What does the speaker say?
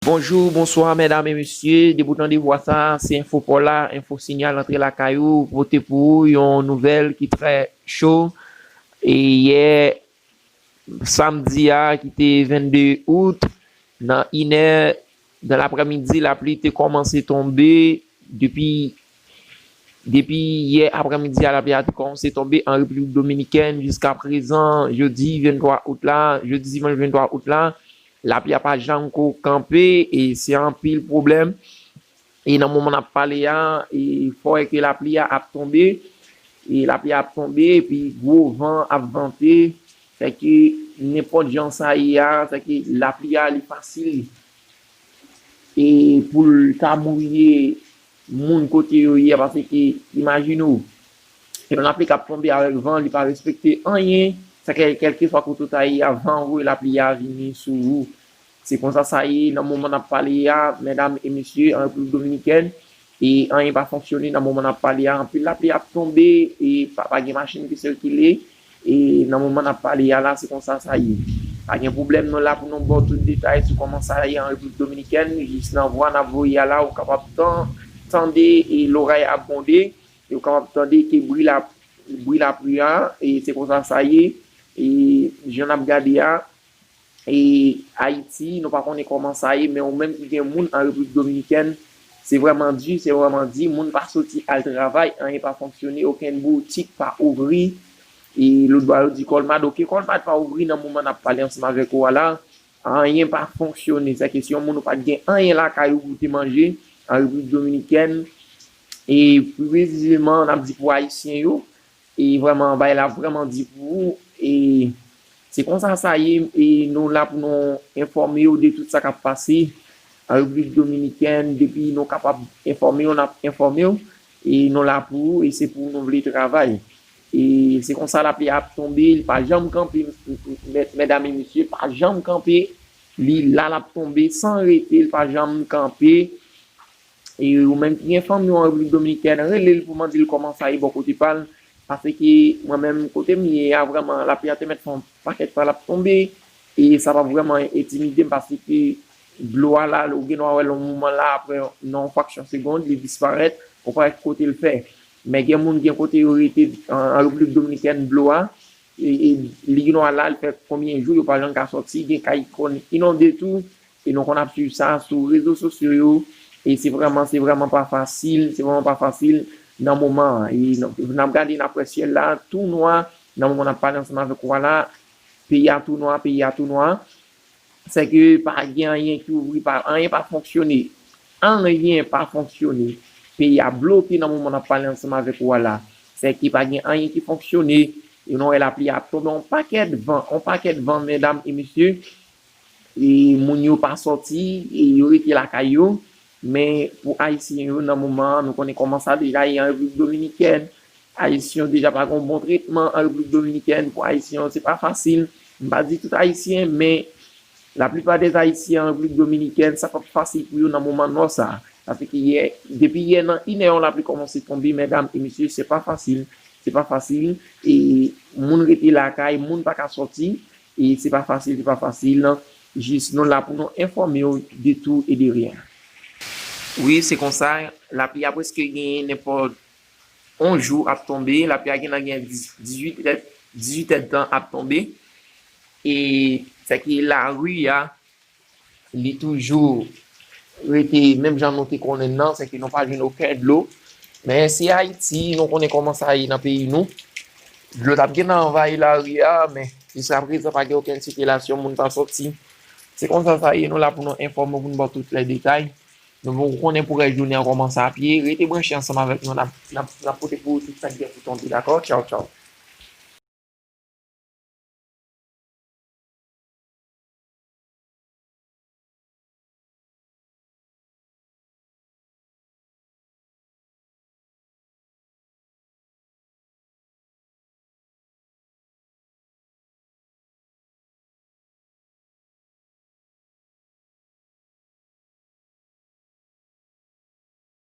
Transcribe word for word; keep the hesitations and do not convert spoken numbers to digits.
Bonjou, bonswa, medam e mesye. Depi w tande vwa sa, se Enfo Paw la, Enfo Sinyal antre lakay ou, pote pou ou yon nouvèl ki trè cho. E yè, samdi a, ki te vennde out, nan inè dan laprèmidi, lapli te kòmanse tonbe. Depi, depi yè aprèmidi a, lapli a te kòmanse tonbe an Repiblik Dominikèn. Jiska prezan, jodi venntwa out la, jodi dimanch venntwa out la, lapli a pa janm ko kanpe, e se anpil pwoblèm. E nan moman n ap pale a, e fò e ke lapli a ap tonbe, e lapli a ap tonbe, epi gwo van ap vante, fè ke nenpòt jan sa ye a, fè ke lapli a li fasil e pou l ta mouye moun kote yo ye, paske imajine w, yon lapli k ap tonbe avèk van, li pa respekte anyen, sa ke kèlkeswa kote w ta ye a, van voye lapli a vini sou ou. Se konsa sa ye nan moman n ap pale a, medam e mesye, an Repiblik Dominikèn, e anyen pa fonksyone nan moman n ap pale a. Anpil lapli ap tonbe, e pa, pa gen machin ki sikile, e nan moman n ap pale a la, se konsa sa ye. Pa gen pwoblèm, nou la pou nou ba w tout detay sou kòman sa ye an Repiblik Dominikèn, jis nan vwa n ap voye a la, ou kapab tan-, tande, e loray ap gwonde, e ou kapab tande ke bri la, bri lapli a, e se konsa sa ye, e jan n ap gade a, e Ayiti, nou pa konnen kòman sa ye, men ou menm ki gen moun an Repiblik Dominikèn, se vrèman di, se vrèman di, moun pa soti al travay, anyen pa fonksyone, okenn boutik pa ouvri, e lòt bò yo di Colmad, oke, Colmad pa ouvri nan moman n ap pale ansanm avèk ou a la, anyen pa fonksyone, sèke si yon moun ou pa t gen anyen lakay ou pou te manje, an Repiblik Dominikèn, e pi presizeman, n ap di pou Ayisyen yo, e vrèman, bagay la vrèman di pou ou, e se konsa sa ye, e nou la pou nou enfòme w de tout sa k ap pase an Repiblik Dominikèn, depi nou kapab enfòme w, n ap enfòme w, e nou la pou ou, e se pou nou vle travay. E se konsa lapli ap tonbe, li pa janm kanpe, m-, m-, m-, medam e mesye, pa janm kanpe, li la, l ap tonbe san rete, li pa janm kanpe. E ou menm ki gen fanmi w an Repiblik Dominikèn, rele l pou mande l kòman sa ye bò kote pa l. Paske mwen menm, kote m ye a, vrèman, lapli a te mèt fè yon pakèt tan l ap tonbe. E sa pa vrèman entimide m, paske dlo a la, ou gen dwa wè l yon moman la, apre nan yon fraksyon segonn, li disparèt, ou pa wè ki kote l fè. Men gen moun, gen kote yo rete an, an Repiblik Dominikèn, dlo a, e, e li gen dwa la, l fè konbyen jou, yo pa janm ka sòti, gen kay ki konn inonde tou, e nou konn ap swiv sa sou rezo sosyo yo, e se vrèman, se vrèman pa fasil, se vrèman pa fasil nan moman an. E n ap, n ap gade, n ap wè syèl la tou nwa, nan moman n ap pale ansanm avèk ou a la, peyi a tou nwa, peyi a tou nwa. Sèke pa gen anyen ki ouvri, pa, anyen pa fonksyone. Anyen pa fonksyone. Peyi a bloke nan moman n ap pale ansanm avèk ou a la. Sèke pa gen anyen ki fonksyone. E nou wè lapli ap tonbe yon pakèt van, yon pakèt van, medam e mesye. E moun yo pa sòti, e yo rete lakay yo. Men pou Ayisyen yo, nan moman an, nou konnen kòman sa deja ye an Repiblik Dominikèn. Ayisyen yo deja pa gen bon tretman an Repiblik Dominikèn. Pou Ayisyen yo, se pa fasil. M pa di tout Ayisyen, men laplipa dè Ayisyen an Repiblik Dominikèn, sa p ap fasil pou yo nan moman nò sa a. Paske yè, depi yè nan inè, yon lapli kòmanse tonbe, medam e mesye, se pa fasil. Se pa fasil. E moun rete lakay, moun pa ka sòti. E se pa fasil, se pa fasil. Jis nou la pou nou enfòme w de tou e de ryen. Wi, se konsa. Lapli a prèske genyen nenpòt yon jou ap tonbe. Lapli a gentan gen dizuit èd, dizuit èdtan ap tonbe. E sèke lari a, li toujou rete menm jan nou te konnen l nan, sèke nou pa jwenn okenn dlo. Men se Ayiti, nou konnen kòman sa ye nan peyi nou. Dlo t ap gentan anvayi lari a, men jiska prezan pa gen okenn sikilasyon, moun pa sòti. Se konsa sa ye, nou la pou nou enfòme w, pou nou ba w tout lè detay. Nou poko konnen pou rès jounen an kòman sa ap ye. Rete branche ansanm avèk nou, n ap, n ap, n ap pote pou ou tout sa k gen pou tonbe, dakò? Tchaw, tchaw.